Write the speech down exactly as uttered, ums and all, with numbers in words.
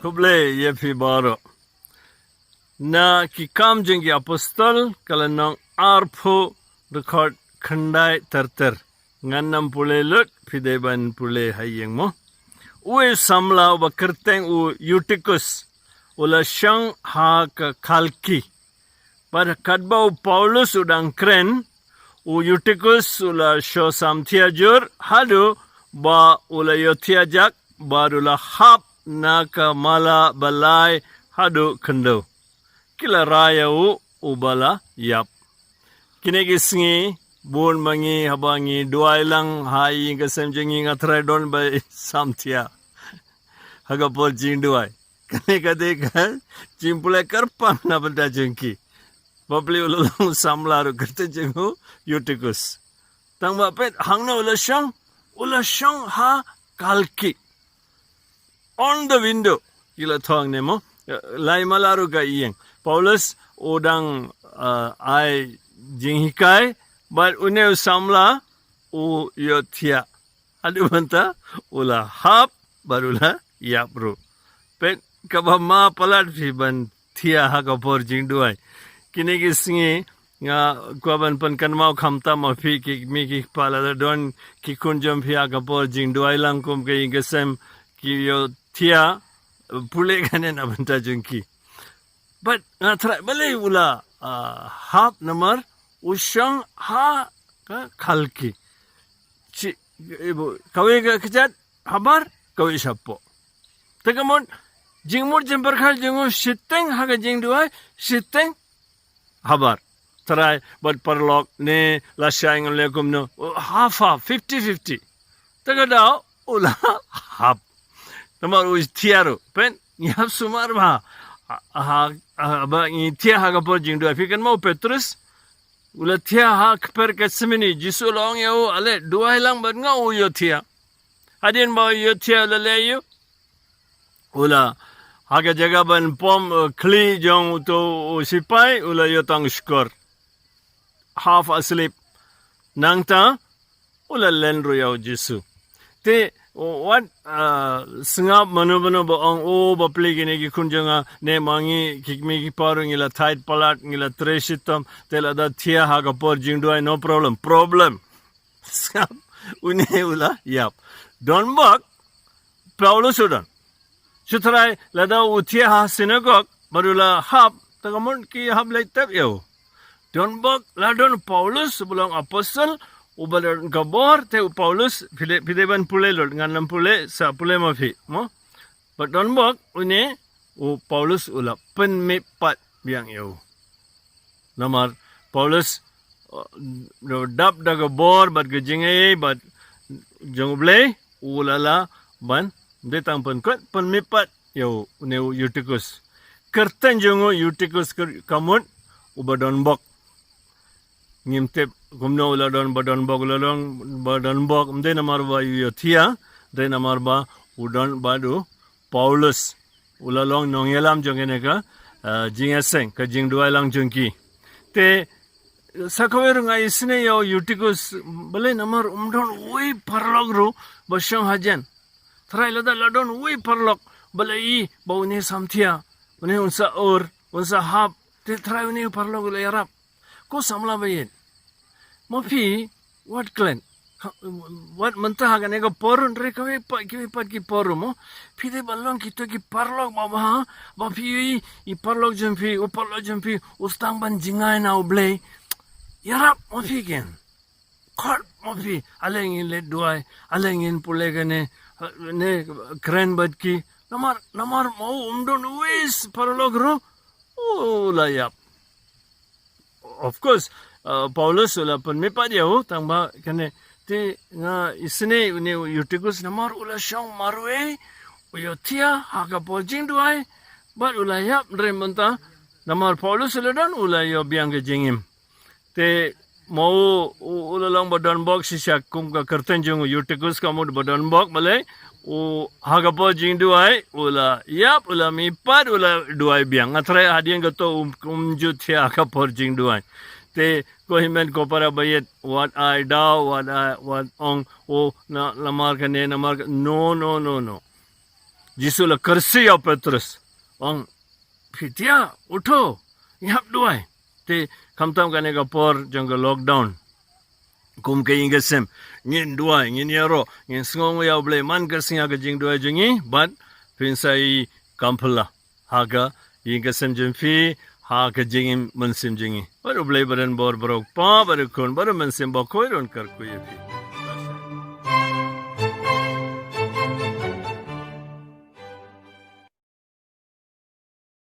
Khublei ïa phi baroh. Na Ki Kam jong ki Apostol, ka lynnong arphew, dkhot khyndai ter ter. Ngan nym pule lut, phi dei ban pule ha ïing mo. Uwei u samla uba kyrteng u Eutikus u la shong ha ka khalki. Bad katba u Paulus u dang kren, u Eutikus u la shu samthiah jur, haduh ba u la ïohthiah jak, bad u la hap na ka mala ba lai haduh khyndew. Ki la rai ïa u, uba la ïap. Kine ki sngi, bun ma ngi haba ngi duwai lang ha ïing ka sem jong ngi, nga tharai don ba samthiah ha ka por jingduwai. Kane ka dei ka jingpule kyrpang na bynta jong ki. Bapli u la long samla ruh kyrteng jong u Eutikus. Tang ba peit hangno u la shong, u la shong ha khalki. On the window, ki la thoh ne mo. Lai mala ruh ka ïing. Paulus u dang, uh, ai jinghikai, bad une u samla u ïohthiah. Haduh mynta u la hap bad u la ïap ruh. Peit kaba ma palat phi ban thiah ha ka por jingduwai. Kine ki sngi nga kwah ban pynkynmaw khamtam ma phi ki kmie ki kpa, lada don ki khun jong phi ha ka por jingduwai lang kum ka ïing ka sem ki ïohthiah, pule kane na bynta jong ki. Bad nga tharai balei u la, ah, hap namar u shong ha ka khalki. Shi, ibu, kawei ka kjat habar, kawei shapoh. Te ka mut, jingmut jingpyrkhat jong u shiteng ha ka jingduwai, shiteng habar. Tharai bad paralok ne lashai ngan leh kumno. Half half, fifty fifty. Te ka daw u la hap. Namar u thiah ruh. Peit ngi hap sumar bha. Ha, ha, ba ngi thiah ha ka por jingduwai. Phi kynmaw u Petrus u la thiah ha kper Gethsemane. Jisu u la ong ïa u, ale duwai lang bad nga. U ïohthiah. Hadien ba u ïohthiah u la leh ïa u, u la, ha ka jaka ban pom, uh, khlieh jong uto u sipai, u la ïoh tang shkor. Half asleep. Nangta u la len ruh ïa u Jisu. Te wat, uh, sngap mano mano ba ong, o bapli kine ki khun jong nga, ne ma ngi ki kmie ki kpa ruh ngi la thait palat, ngi la trei shitom, te lada thiah ha ka por jingduwai, no problem. Problem. Sngap, une u la ïap. Donbok, Paulus u don. Shu tharai lada u thiah ha synagogue bad u la hap, te ka mut ki hap leit tep ïa u. Donbok la don Paulus uba long apostol, uba don ka bor, te u Paulus, phi dei, phi dei ban pule lut, ngan nym pule, sa pule ma phi mo. Bad donbok une u Paulus u la pynmihpat biang ïa u. Namar Paulus, uh, dap da ka bor bad ka jingaiei bad jong U Blei, u la lah ban, ym dei tang pynkut, pynmihpat ïa u, une u Eutikus. Kyrteng jong u Eutikus ka, ka mut uba donbok. Ngim tip kumno u la don ba donbok, u la don ba donbok, ym dei namar ba u ïohthiah, dei namar ba u don bad u Paulus. U la long nongïalam jong kane ka, ah, jingïaseng, ka jingduwai lang jong ki. Te sa kawei ruh nga isynei ïa u Eutikus, balei namar um don uwei paralok ruh ba shong hajan. Tharai lada la don uwei paralok ba la ïohi ba une samthiah, une un sa ur, un sa hap, te tharai une u paralok u la ïarap. Ko samla ba ïeit, ma phi wat klet. Wat mynta ha kane ka por ruh, hynrei kawei pat, kiwei pat ki por ruh mo, phi dei ban long kito ki paralok ba bha, ba phi ïohi i paralok jong phi, u paralok jong phi u sdang ban jngai na U Blei. Ïarap ma phi ken. Khot ma phi, ale ngin leit duwai, ale ngin pule kane, ne kren bad ki. Namar, namar ma u um don uwei paralok ruh u la ïap. Of course, uh, Paulus u la pynmihpat ïa u, tang ba kane, te nga isynei une u Eutikus namar u la shong marwei, u ïohthiah ha ka por jingduwai, bad u la ïap, hynrei mynta namar Paulus u la don, u la ïoh biang ka jingim. Te ma u, u, u la long ba donbok shisha kum ka kyrteng jong u Eutikus ka mut ba donbok, balei, u ha ka por jingduwai u la ïap, u la mihpat, u la duwai biang. Nga tharai hadien kato um, um ju thiah ha ka por jingduwai. Te ko hynmen ko para ba ïeit, wat ai daw, wat ai, wat ong, o na, namar kane, namar ka, no, no, no, no. Jisu la kyrsi ïa u Petrus, ong, phi tia, uto, ngi hap duwai. Te khamtam kane ka por jong ka lockdown, kum ka ïing ka sem, ngin duwai, ngin ïaroh, ngin sngew ïa u Blei man ka sngi ha ka jingduwai jong ngi, bad phin sa ïakam phylla ha ka ïing ka sem jong phi, ha ka jingim mynsiem jong ngi. Bad u Blei ba don bor baroh, Kpa bad u Khun bad u Mynsiem Bakhuid un kyrkhu ïa phi.